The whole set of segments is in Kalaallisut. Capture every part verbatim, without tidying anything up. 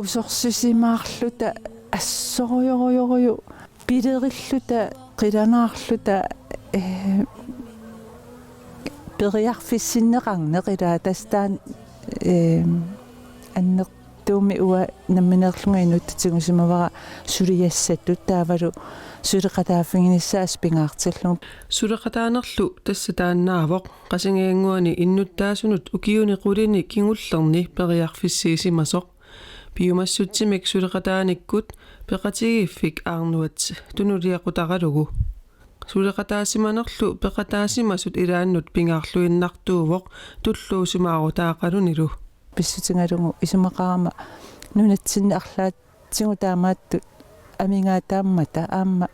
usorsisimaarluta assorujorujoruju pilerilluta qilanaarluta, eh, periarfissinneqarneq ilaa tassa taanna, eh, annertuumik uanga nammineerlunga inuttut tigusimavara suliassatut taavalu suleqataaffiginissaasa pingaartillugu. Suleqataanerlu tassa taannaavoq Qasigiannguani innuttaasunut ukiuni qulini kingullerni periarfissiisimasoq. Piumassutsimik suleqataanikkut peqatigiiffik Aarnuat tunuliaqutaralugu. Suleqataasimanerlu peqataasimasut ilaannut pingaarluinnartuuvoq tulluusimaarutaaqalunilu. Pissutigalugu isumaqarama nunatsinni arlaatigut taamaattut amigaataammata aamma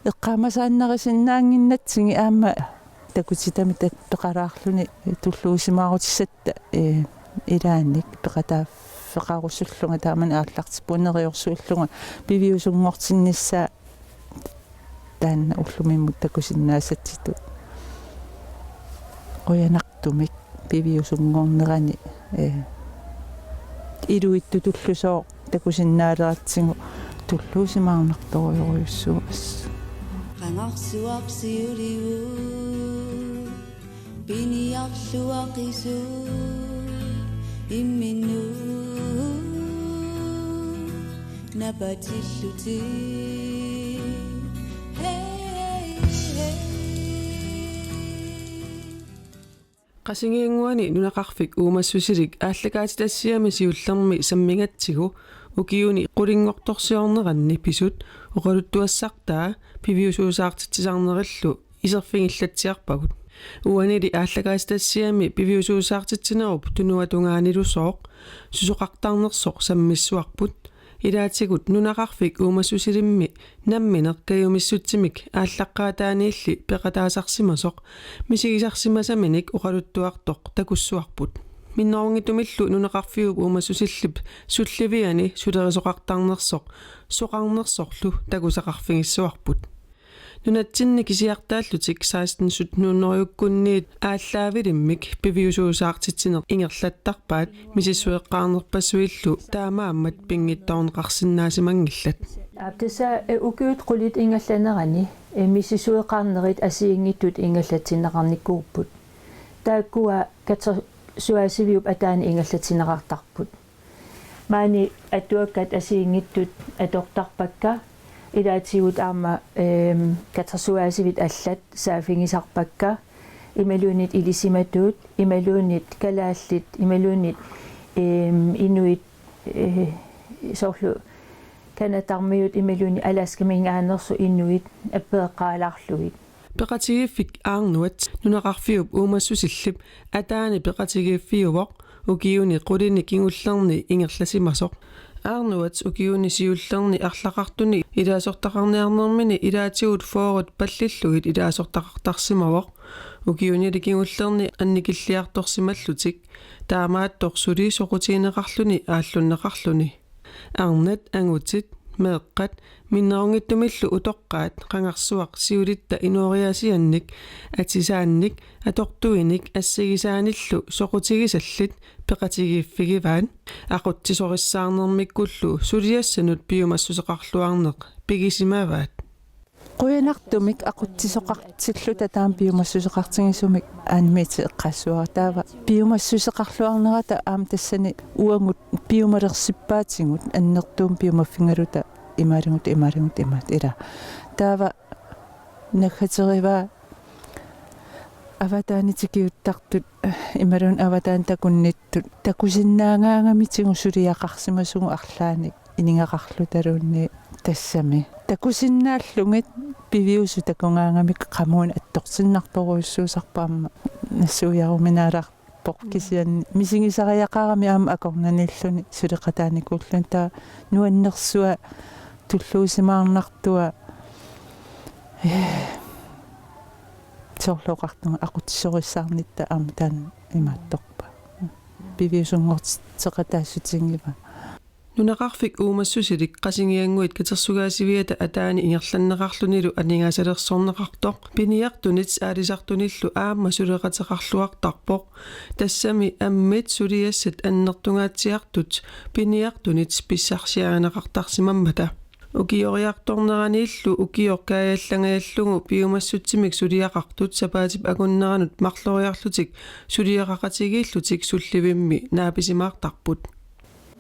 eqqaamasaannarisinnaannginnatsigit aamma takutitami tat-, peqalaarluni tulluusimaarutissatta, eh, ilaannik peqataaffeqarusullunga taamani aallartippunga neriorsuullunga piviusunngortinnissaa taanna ullumimmut takusinnaasatsitut. Qujanartumik piviusunngornerani, eh, iluitsup tullusooq takusinnaaleratsigit tulluusimaarnartorujorujussuuvoq. Qangarsuaq siulivut piniarluaqisoq imminnut napatillutik. Hey, hey. Qasigiannguani nunaqarfik uumassusilik aallakaatitassiami siullermi sammigatsigu ukiuni qulinngortorsiorneranni pisut oqaluttuassartaa piviusuusaartitsisarnerillu iserfigillatsiarpagut. Uanili aallakaatitassiami piviusuusaartitsinerup tunuatungaanilusooq susoqartarnersoq sammissuarput, ilaatigut nunaqarfik uumassusilimmi nammineq kajumissutsimik aallaqqaataaniilli peqataasarsimasoq misigisarsimasaminik oqaluttuartoq takussuarput. Minnerunngitsumillu nunaqarfiup uumassusillip sulliviani sulerisoqartarnersoq soqarnersorlu takusaqarfigissuarput. Nunatsinni kisiartaallutik seksten sytten hundrede-kkunniit aallaavilimmik piviusuusaartitsineq ingerlattarpaat misissueqqaarnerpassuillu taamaammat pinngitsoorneqarsinnaasimanngillat. Aap, tassa, eh, ukiut qulit ingerlanerani, eh, misissueqqaarnerit assigiinngitsut ingerlatinneqarnikuupput. Taakkua katersugaasiviup ataani ingerlatinneqartarput. Maani atuakkat assigiinngitsut atortarpakka, ilaatigut aamma, ehm, katersugaasivit allat saaffigisarpakka, imaluunniit ilisimatut, imaluunniit kalaallit, imaluunniit, ehm, inuit, eh, soorlu Canadarmiut imaluunniit Alaskaminngaanneersut inuit appeeqqaalaarlugit. Peqatigiiffik Aarnuat nunaqarfiup uumassusillip ataani peqatigiiffiuvoq ukiuni qulini kingullerni ingerlasimasoq. Aarnuat ukiuni siullerni arlaqartuni ilaasortaqarniarnermini ilaatigut fyrret pallillugit ilaasortaqartarsimavoq. Ukiunili kingullerni annikilliartorsimallutik, taamaattoq suli soqutigineqarluni aallunneqarluni. Arnat, angutit, meeqqat, minnerunngitsumillu utoqqaat, qangarsuaq siulitta inooriaasiannik, atisaannik, atortuinik assigisaanillu soqutigisallit peqatigiiffigivaat. Aqutsisorissaarnermikkullu suliassanut piumassuseqarluarneq pigisimavaat. Qujanartumik aqutsisoqartilluta taama piumassuseqartigisumik Anne-Mette eqqaassuara. Taava piumassuseqarluarnerata aamma tassani uagut piumalersippaatsigut annertuumik piumaffigaluta imaaligut, imaaligut, imaat ilaa. Taava naggaterivaa avataani tikiuttartut, imaluunniit avataani takunnittut takusinnaagaangamitigut suliaqarsimasugut arlaannik inigaqarlutaluunniit tassami. Takusinnaallugit piviusut takugaangamik qamuuna attortinnartorujussuusarpoq aamma nassuiaruminaalarpoq kisianni misigisariaqarami aamma akornanniilluni suleqataanikuulluni taava nuannersua tulluusimaarnartua, eh, soorlu oqartunga aqutsisorissaarnitta aamma taanna imaattorpa. Piviusunngorteqataassutigiva. Nunaqarfik uumassusilik Qasigiannguit Katersugaasiviata ataani ingerlanneqarlunilu aningaasalersorneqartoq piniartunit aalisartunillu aamma suleqateqarluartarpoq. Tassami ammit suliassat annertungaatsiartut piniartunit pissarsiarineqartarsimammata. Ukioriartorneraniillu ukioq kaajallangajallugu piumassutsimik suliaqartut sapaatip akunneranut marloriarlutik suliaqaqatigiillutik Sullivimmi naapisimaartarput.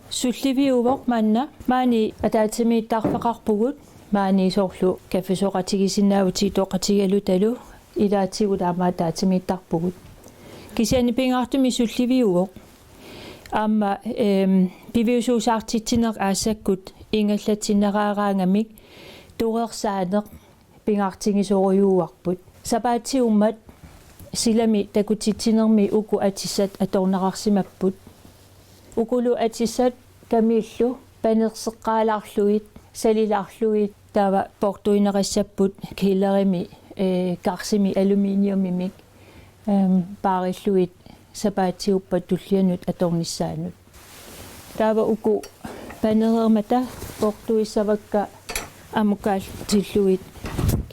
Sulliviuvoq manna, maani ataatsimiittarfeqarpugut, maani soorlu kaffisooqatigiissinnaavutit itoqatigalutalu, ilaatigut aamma ataatsimiittarpugut. Kisianni pingaartumik Sulliviuvoq. Aamma, ehm, piviusuusaartitsineq aassakkut ingerlatsineraraangamik torersaaneq pingaartigisorujuuarput. Sapaatiummat silami takutitsinermi uku atissat atorneqarsimapput. Ukulu atissat kamiillu panerseqqaalaarlugit, salilaarlugit, taava poortuineqassapput kælerimi, eh, karsimi aluminiumimik, ehm, paarillugit sapaatiuppat tullianut atornissaannut. Taava uku panereermata poortuissavakka ammukaaltillugit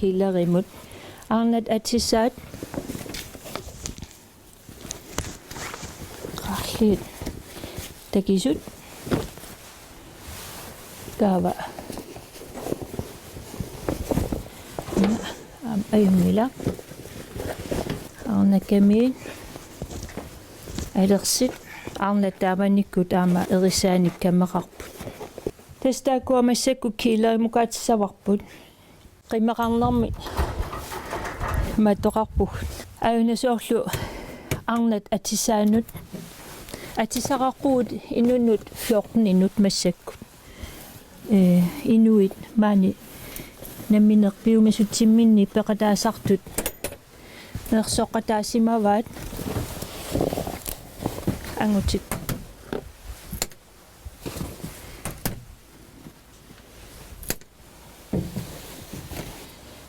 kælerimut. Arnat atissaat. Qarliit takisut. Taava. Aam, ajunngilaq. Arnat kamiit. Alersit. Arnat taamanikkut aamma erissaanik kammeqarput. Tassa taakkua massakkut kælerimukaatissavarput. Qimeqarnermi mattoqarpugut. Aajuna soorlu arnat atissaannut. Atissaqarpugut inunnut fjorteninut massakkut. Eh, inuit maani nammineq piumassutsiminni peqataasartut nersoqqataasimavaat angutit.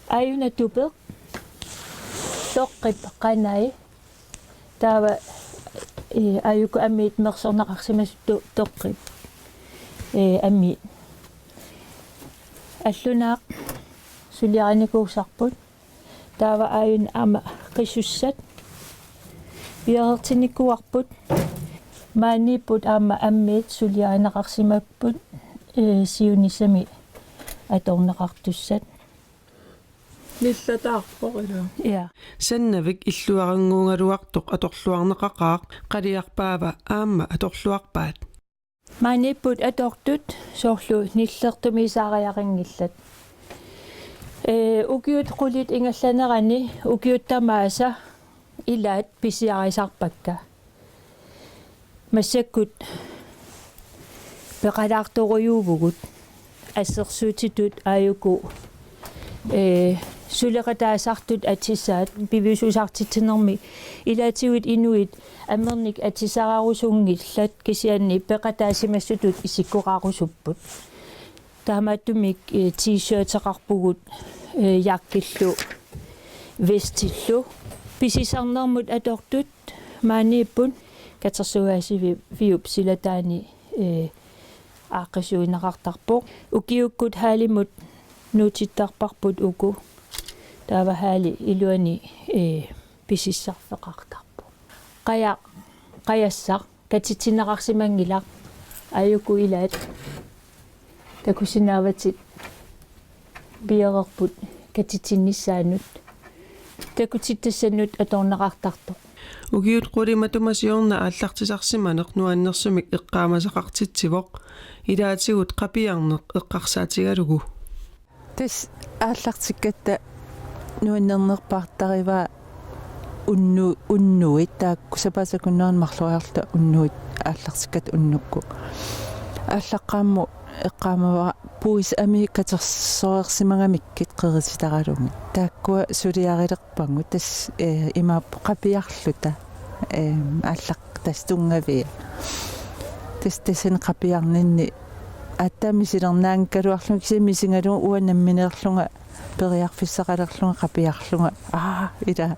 Aajuna tupeq, toqqip qanai, taava, eh, aajuku amiit mersorneqarsimasut to-, toqqip, eh, amiit. Allunaaq suliarinikuusarput. Taava aajuna aamma qisussat piareertinnikuuarput. Maaniipput aamma amiit suliarineqarsimapput, eh, siunissami atorneqartussat. Nillataarpoq ilaa. Ja. Sannavik illuarannguugaluartoq atorluarneqaqaaq, qaliarpaava aamma atorluarpaat. Maaniipput atortut soorlu nillertumiisaariaqanngillat. Ee, ukiut qulit ingerlanerani ukiut tamaasa ilaat pisiarisarpakka. Massakkut peqalaartorujuuvugut. Assersuutitut aajuku, ee, suleqataasartut atissaat piviusuusaartitsinermi ilaatigut inuit ammernik atissararusunngillat kisianni peqataasimasutut isikkoqarusupput. Taamaattumik, ee, t-shirteqarpugut, ee, jakkillu vestillu. Pisisarnermut atortut maaniipput katersugaasiviup silataani, ee, aaqqissuineqartarpoq. Ukiukkut haalimut nuutittarparput uku. Taava haali iluani, ee, pisissarfeqartarpoq. Qaja-, qajassaq katitsinneqarsimanngilaq aajuku ilaat takusinnaavatit piareerput katitsinnissaannut. Takutittassannut atorneqartartoq. Ukiut qulit matuma siorna aallartisarsimaneq nuannersumik eqqaamasaqartitsivoq, ilaatigut qapiarneq eqqarsaatigalugu. Tassa aallartikkatta nuannernerpaartarivaa unnu-, unnuit taakku sapaatip akunneranut marloriarluta unnuit aallartikkatta unnukkut. Aallaqqaammut eqqaamavara puisit amiit katersoreersimagamikkit qerititaralugit. Taakkua suliarilerpagut tassa, eh, imaappoq qapiarluta, eh, aallaq tassa tunngavia. Tassa tassani qapiarninni aatsaat misilernaanngikkaluarlunga kisianni misigalugu uanga nammineerlunga periarfissaqalerlunga qapiarlunga. Aa, ila.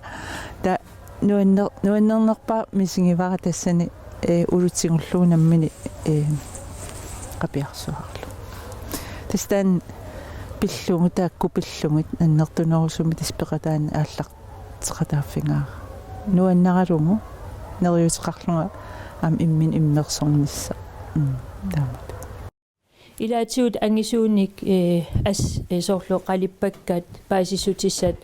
Ta nuanner-, nuannernerpaaq misigivara tassani, eh, ulutigullugu nammineq, eh, apiarsuarlu. Tassa taanna pillugit, taakku pillugit annertunerusumik tassa peqataanni aallarteqataaffigaara. Nuannaralugu neriuuteqarlunga aamma imminut immersornissaq. Mm, taamatut. Ilaatigut angisuunik, eh, as, eh, soorlu qalippakkat paasissutissat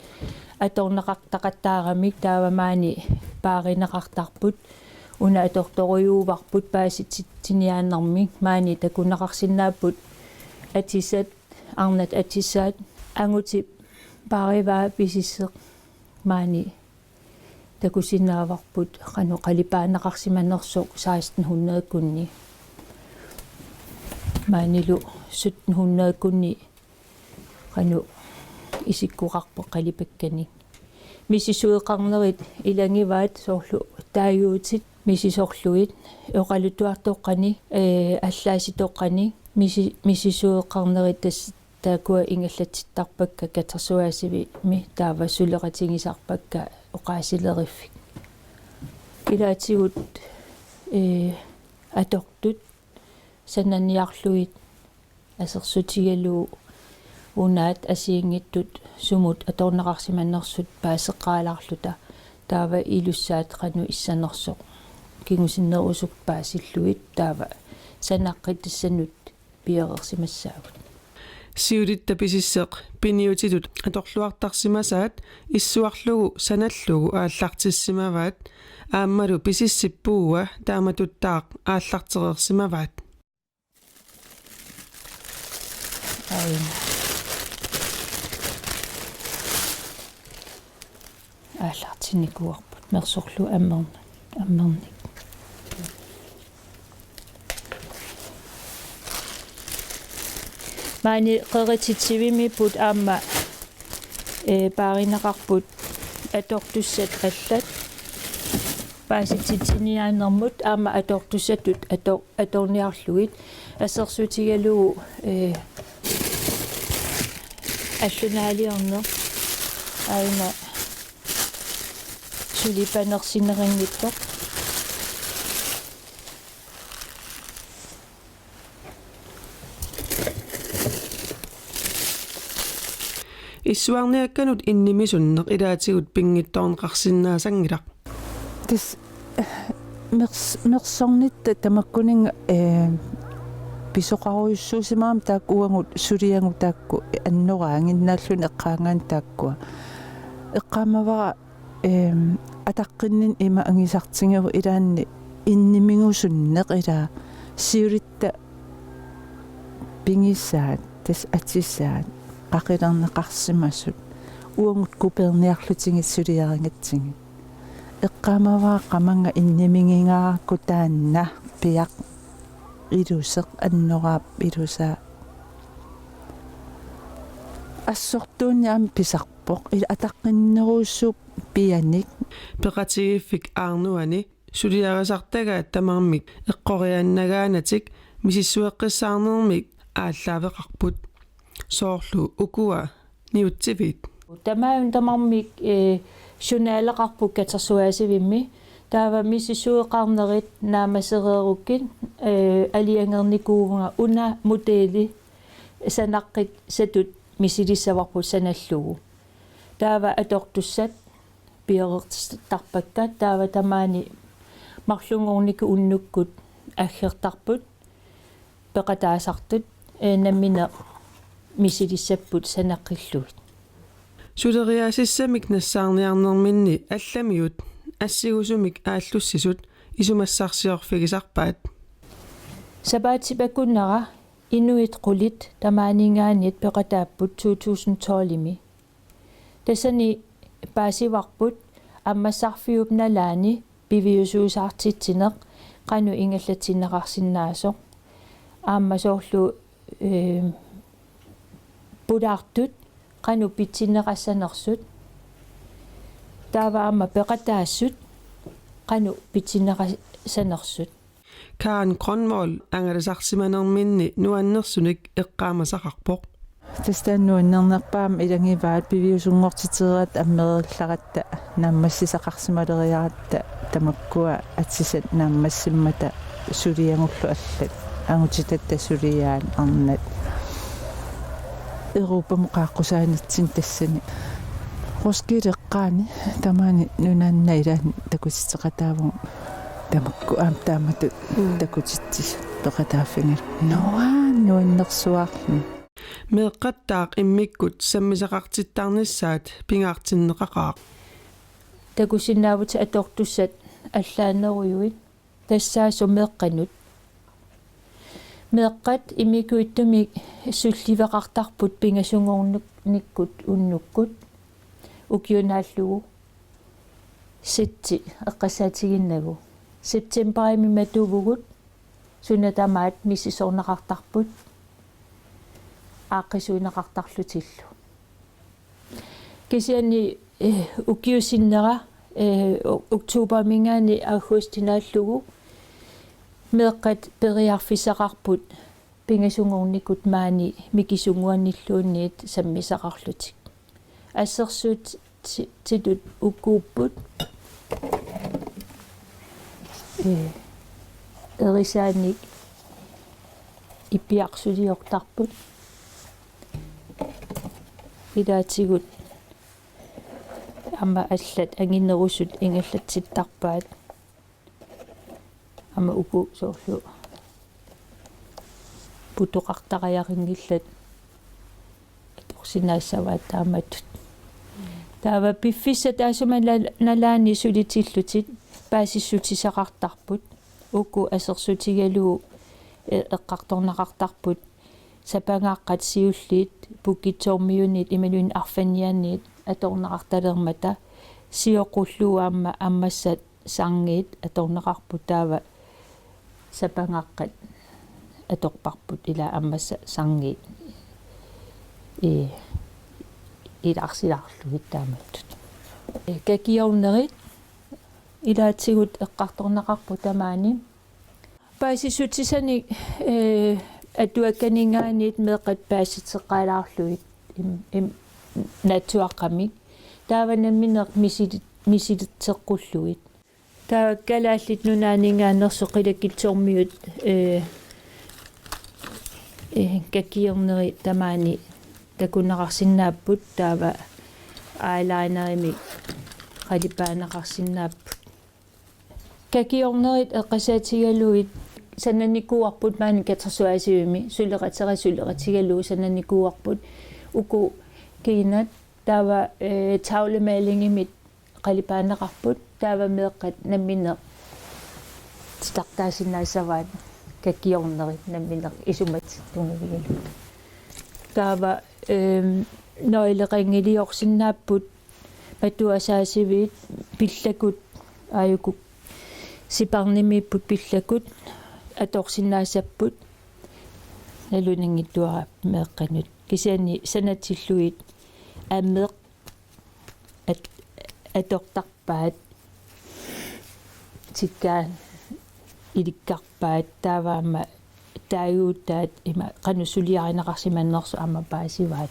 atorneqartaqattaaramik taava maani paarineqartarput, una atortorujuuvarput paasitsitsiniaanermik, maani takuneqarsinnaapput atisat, arnat atisaat, angutip paarivaa pisisseq maani takusinnaavarput qanoq qalipaaneqarsimanersoq seksten hundredekunni. Maanilu sytten hundredekunni qanoq isikkoqarpoq qalipakkanik. Misissueqarnerit ilagivaat soorlu taaguutit misisorlugit, oqaluttuartoqqani, eh, allaasitoqqani, misi-, misissueqarnerit tassa taakkua ingallatsittarpakka katersugaasivimmi taava suleqatigisarpakka oqaasileriffik. Ilaatigut, eh, atortut sananiarlugit asersutigalugu unaat assigiinngitsut sumut atorneqarsimanersut paaseqqaalaarluta taava ilussaat qanoq issanersoq kingusinnerusukkut paasillugit taava sanaqqit tassanut pioreersimassaagut. Siulitta pisisseq piniutitut atorluartarsimasaat issuarlugu sanallugu aallartissimavaat aammalu pisissip puua taamatuttaaq aallartereersimavaat. Aina. Aallartinnikuuarput mersorlu ammern-, ammernik. Maani qerititsivimmiipput aamma, eh, paarineqarput atortussat allat. Paasitsitsiniaanermut aamma atortussatut ator-, atorniarlugit asersutigalugu, eh, allunaaliorneq aina suli panersineqanngitsoq. Issuarniakkanut innimisunneq ilaatigut pinngitsoorneqarsinnaasanngilaq. Tassa mers-, mersornitta tamakkuninnga, eh, pisoqarujussuusimagami taakku uagut suliagut taakku annoraaginnarluni eqqaagaanni taakkua. Eqqaamavara, ehm, ataqqinninni ima angisartigivoq ilaanni innimigusunneq ilaa siulitta pigisaat, tassa atisaat, qaqilerneqarsimasut, uagut kuperniarlutigit suliarigatsigit. Eqqaamavara qamannga innimigigaarakku taanna piaq iluseq annoraap ilusaa. Assortuunniit aamma pisarpoq, ila ataqqinnerusut pianik. Peqatigiiffik Aarnuani suliarisartagaat tamarmik eqqoriaannagaanatik misissueqqissaarnermik aallaaveqarput. Soorlu ukua niutsiviit. Tamaat tamarmik, eh, journaleqarput katersugaasivimmi. Taava misissueqarnerit naammassereerukkit, eh, aliangeernikuuvunga una modeli sanaqqit satut misilissavarput sanallugu. Taava atortussat pioreertarpakka, taava tamaani marlunngornikkut unnukkut aggertarput peqataasartut, eh, nammineq misilissapput sanaqqillugit. Suleriaasissamik nassaarniarnerminni allamiut assingusumik aallussisut isumassarsiorfigisarpaat. Sapaatip akunnera inuit qulit tamaaninngaanniit peqataapput to tusind tolvimi. Tassani paasivarput ammassarfiup nalaani piviusuusaartitsineq qanoq ingallatsinneqarsinnaasoq. Aamma soorlu, eh, pulaartut qanoq pitsinneqassanersut. Taava aamma peqataasut qanoq pitsinneqassanersut. Karen Grønvold angalasarsimanerminni nuannersunik eqqaamasaqarpoq. Tassa taanna nuannernerpaamik ilagivaat piviusunngortitereeratta ammereerlaratta naammassisaqarsimaleriaratta tamakkua atisat naammassimmata suliagullu allat angutitatta suliaat arnat Europamut qaaqqusaanitsinni tassani. Roskilde eqqaani tamaani nunaanni ilaanni takutitseqataavugut tamakku aamma taamatut Mm. takutitsisut peqataaffigalugu. Nuan nuannersuarluni. Meeqqattaaq immikkut sammisaqartittarnissaat pingaartinneqaqaaq. Takusinnaavutit atortussat allaanerujuit tassaasoq meeqqanut. Meeqqat immikkuuttumik sulliveqartarput pingasunngornikkut unnukkut ukiunaallugu sitsi eqqassaatiginnagu. Septembarimi matuvugut suna tamaat misissorneqartarput aaqqisuunneqartarlutillu. Kisianni, eh, ukiusinnera, eh, o-, oktoberimiingaanniit augustinaallugu meeqqat periarfissaqarput pingasunngornikkut maani mikisunnguanilluunniit sammisaqarlutik. Assersuut ti-, titut ukuupput. Eh, erisaanik ipiarsuliortarput. Ilaatigut aamma allat anginerusut ingerlatsittarpaat. Aamma uku soorlu putoqartariaqanngillat atorsinnaassavat taamatut. Taava piffissap taassuma nal-, nalaani sulitillutit paasissutisaqartarput. Uku assersuutigalugu e-, eqqartorneqartarput sapangaaqqat siulliit Pukkitsoormiunit imaluunniit arfannianit atorneqartalermata sioqqullugu aamma ammassat sangiit atorneqarput taava sapangaaqqat atorparput ilaa ammassat sangiit i-, ilaarsilaarlugit taamatut. Kakiornerit ilaatigut eqqartorneqarput tamaani. Paasissutisanik, eh, atuakkaninngaanniit meeqqat paasitseqqaalaarlugit im-, im-, naatsuaqqamik. Taava nammineq misili-, misilitseqqullugit. Taava Kalaallit Nunaanninngaanneersoq Qilakitsoormiut, eh, eh, kakiornerit tamaani takuneqarsinnaapput taava eyelinerimik qalipaaneqarsinnaapput. Kakiornerit eqqarsaatigalugit sananikuuarput maani katersugaasivimmi suleqatera suleqatigalugu sananikuuarput uku kiinat taava, eh, tavlemalingimik qalipaaneqarput taava meeqqat nammineq titartaasinnaassavaat kakiornerit nammineq isumat tungavigalugu. Taava, ehm, nøgleqanngiliorsinnaapput matuasaasiviit pillakut aajuku siparnimiipput pillakut atorsinnaassapput nalunanngitsuaraapput meeqqanut. Kisianni sanatillugit ameq at-, atortarpaat tikkaat ilikkarpaat taava aamma taaguutaat ima qanoq suliarineqarsimanersoq aamma paasivaat.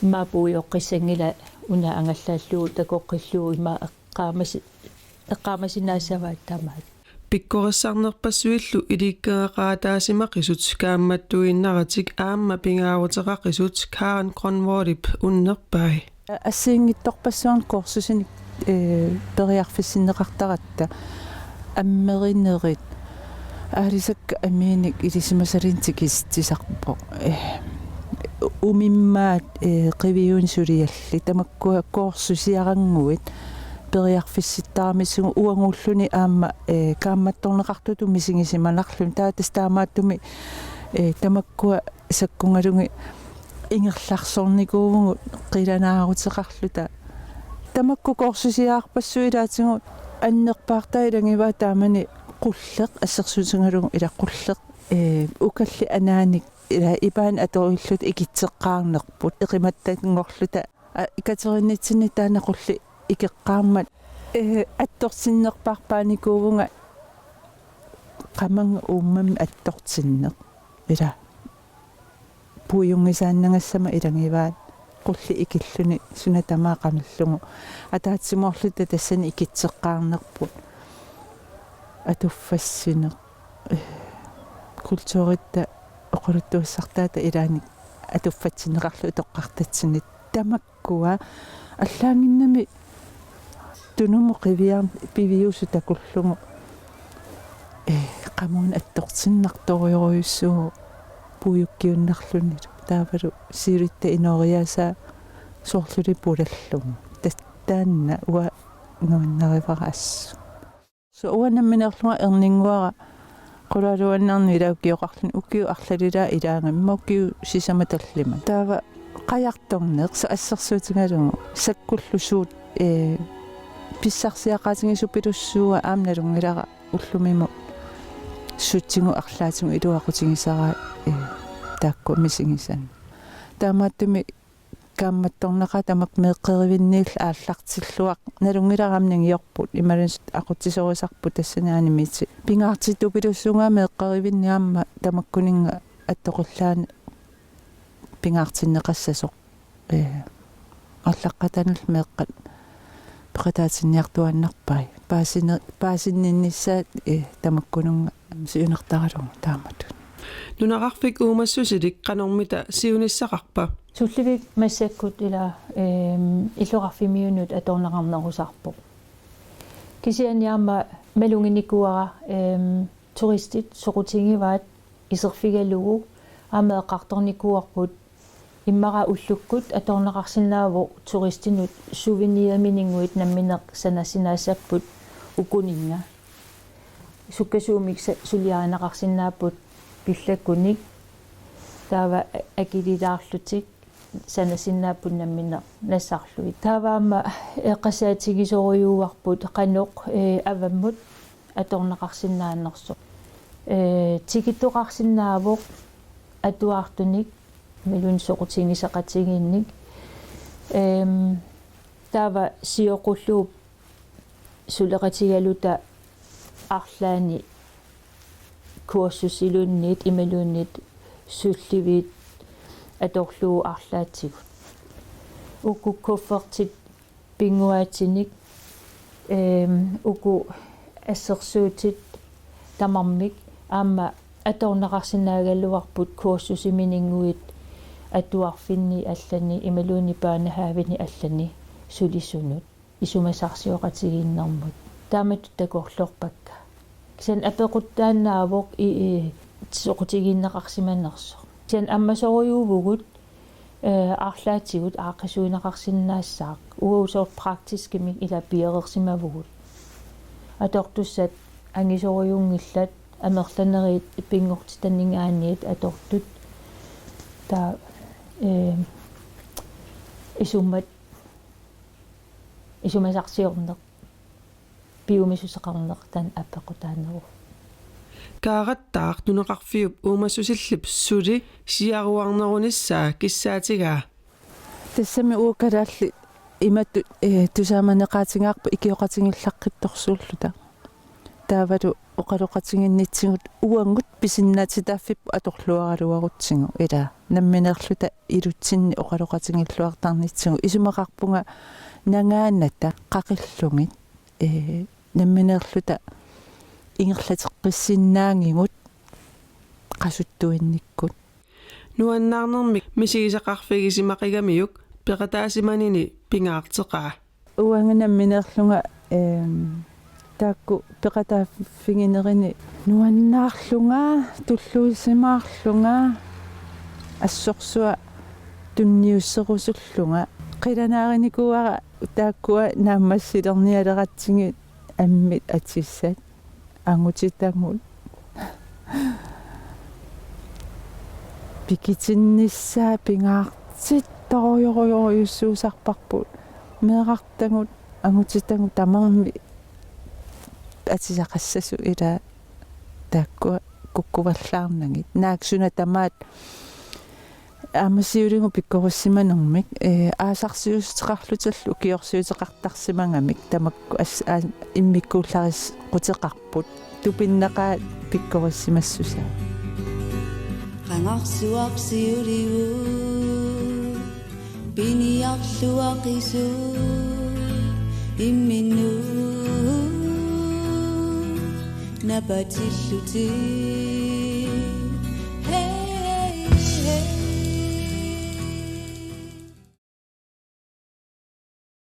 Ima puioqqissanngilaq una angallaallugu takoqqillugu ima eqqaamasi-, eqqaamasinnaassavat tamaat. Pikkorissarnerpassuillu ilikkagaqaataasimaqisut kaammattuinnaratik aamma pingaaruteqaqisut Karen Grønvoldip unnerpai. Assigiinngitsorpassuarnik kursusinik, eh, periarfissinneqartaratta ammerinerit aalisakkat amiinik ilisimasaliinik tikisitsisarpoq. Eh, umimmaat, eh, qiviunik suliallit tamakkua kursusiarannguit periarfissittaramisigit uaguulluni aamma, eh, kaammattorneqartutut misigisimanarluni taava tassa taamaattumik, eh, tamakkua sakkungalugit ingerlaarsornikuuvugut qilanaaruteqarluta. Tamakku kursusiarpassuit ilaatigut annerpaartaat ilagivaat taamani qulleq assersuutigalugu ila qulleq, eh, ukallit anaanit ila ipaani atorilluta ikitseqqaarnerput eqimattanngorluta. A, Katerinitsinni taanna qulleq ikeqqaarmat, eh, attortinnerpaarpaanikuuvunga qamannga uummammi attortinneq. Ila puiunngisaannagassama ilagivaat qulleq ikilluni suna tamaat qamillugu. Ataatsimoorluta tassani ikitseqqaarnerput. Atuffassineq. kulturitta oqaluttuassartaata ilaanni atuffatsinneqarluni utoqqartatsinni. Tamakkua allaanginnami tunumut qiviar-, piviusut takullugu, ee, qamuuna attortinnartorujorujussuuvoq puiukkiunnarlunilu. Taavalu siulitta inooriaasaa soorluli pulallugu. Tas-, taanna uanga nuannarivara assut. Soorlu uanga nammineerlunga erninnguara qulaluannarni ilaa ukioqarluni, ukiut arlalilaat ilaagami, immaqa ukiut sisamat tallimat. Taava qajartorneq soorlu assersuutigalugu sakkullu suut, ee, pissarsiaqaatigisupilussuuara aamma nalunngilara ullumimut sutsigut arlaatigut iluaqutigisaraat, ee, taakku misigisannut. Taamaattumik kaammattornaqaaq tamakku meeqqerivinniillu aallartilluartut, nalunngilara aamma nangiorput, imaluunniit aqutsisorisarput tassani animiitsi. Pingaartittupilussuugaat meeqqerivinni aamma tamakkuninnga attoqillaanni pingaartinneqassasoq. Ee, aallaqqataanillu meeqqat peqataatinniartuaannarpai. Paasine-, paasinninnissaat, ee, tamakkununnga siunertaralugu taamatut. Nunaqarfik uumassusilik qanormita siunissaqarpa? Sullivik massakkut ila, ehm, illoqarfimmiunut atorneqarnerusarpoq. Kisianni aamma maluginikuuara, ehm, turistit soqutigivaat iserfigalugu aamma eqqartornikuuarput immaqa ullukkut atorneqarsinnaavoq turistinut souvenirmininnguit nammineq sanasinnaassapput ukuninnga. Sukkasuumik sa-, suliarineqarsinnaapput pillakunik. Taava akililaarlutik sanasinnaapput nammineq nassarlugit. Taava aamma eqqarsaatigisorujussuuarput qanoq, ee, avammut atorneqarsinnaanersoq. Ee, tikittoqarsinnaavoq atuartunik, imaluunniit soqutigisaqatigiinnik. Ehm, taava sioqqullugu suleqatigaluta arlaanni kursusiluunniit imaluunniit sullivit atorlugu arlaatigut. Uku kuffertit pinnguaatinik, ehm, uku assersuutit tamarmik aamma atorneqarsinnaagaluarput kursusimininnguit atuarfinni allani imaluunniit børnehaveni allani sulisunut isumasarsioqatigiinnermut. Taamatut takorloorpakka. Kisianni apeqqutaannaavoq i-, i-, soqutigineqarsimanersoq. Kisianni ammasorujuuvugut, ee, arlaatigut aaqqissuunneqarsinnaassaaq. Uagut soorlu praktiskimik ila piareersimavugut. Atortussat angisorujuunngillat, amerlanerit pinngortitaninngaanniit atortut. Taava, ee, isummat, isumasarsiorneq, piumassuseqarneq taanna apeqqutaaneruvoq. Kaarattaaq nunaqarfiup uumassusillip suli siaruarnerunissaa kissaatigaa. Tassami uagut kalaallit imatut, ee, tusaamaneqaatigaarput ikioqatigiillaqqittorsuulluta. Taavalu oqaloqatiginnitsigut uagut pisinnaatitaaffipput atorluaraluarutsigu ila nammineerluta ilutsinni oqaloqatigiilluartarnitsigut, isumaqarpunga nangaanata qaqillugit, ee, nammineerluta ingerlateqqissinnaagigut qasuttuinnikkut. Nuannaarnermik misigisaqarfigisimaqigamiuk peqataasimanini pingaarteqaa. Uanga nammineerlunga, ehm, taakku peqataaffiginerini nuannaarlunga, tulluusimaarlunga, assorsuaq tunniusserusullunga. Qilanaarinikuuara taakkua naammassilernialeratsigit ammit atissat. Angutitagut. Pikitinnissaa pingaartittorujorujorujussuusarparput. Meerartagut, angutitagut tamarmik atisaqassasut ila taakkua kukkuvallaarnagit. Naak suna tamaat aamma siuligut pikkorissimanermik, ee, aasarsiuuteqarlutillu ukiorsiuteqartarsimagamik tamakku as-, aa-, immikkuullarisquteqarput. Tupinnaqaaq pikkorissimassusaa. Qangarsuaq siuliu, piniarluaqisu, imminnut napatillutik.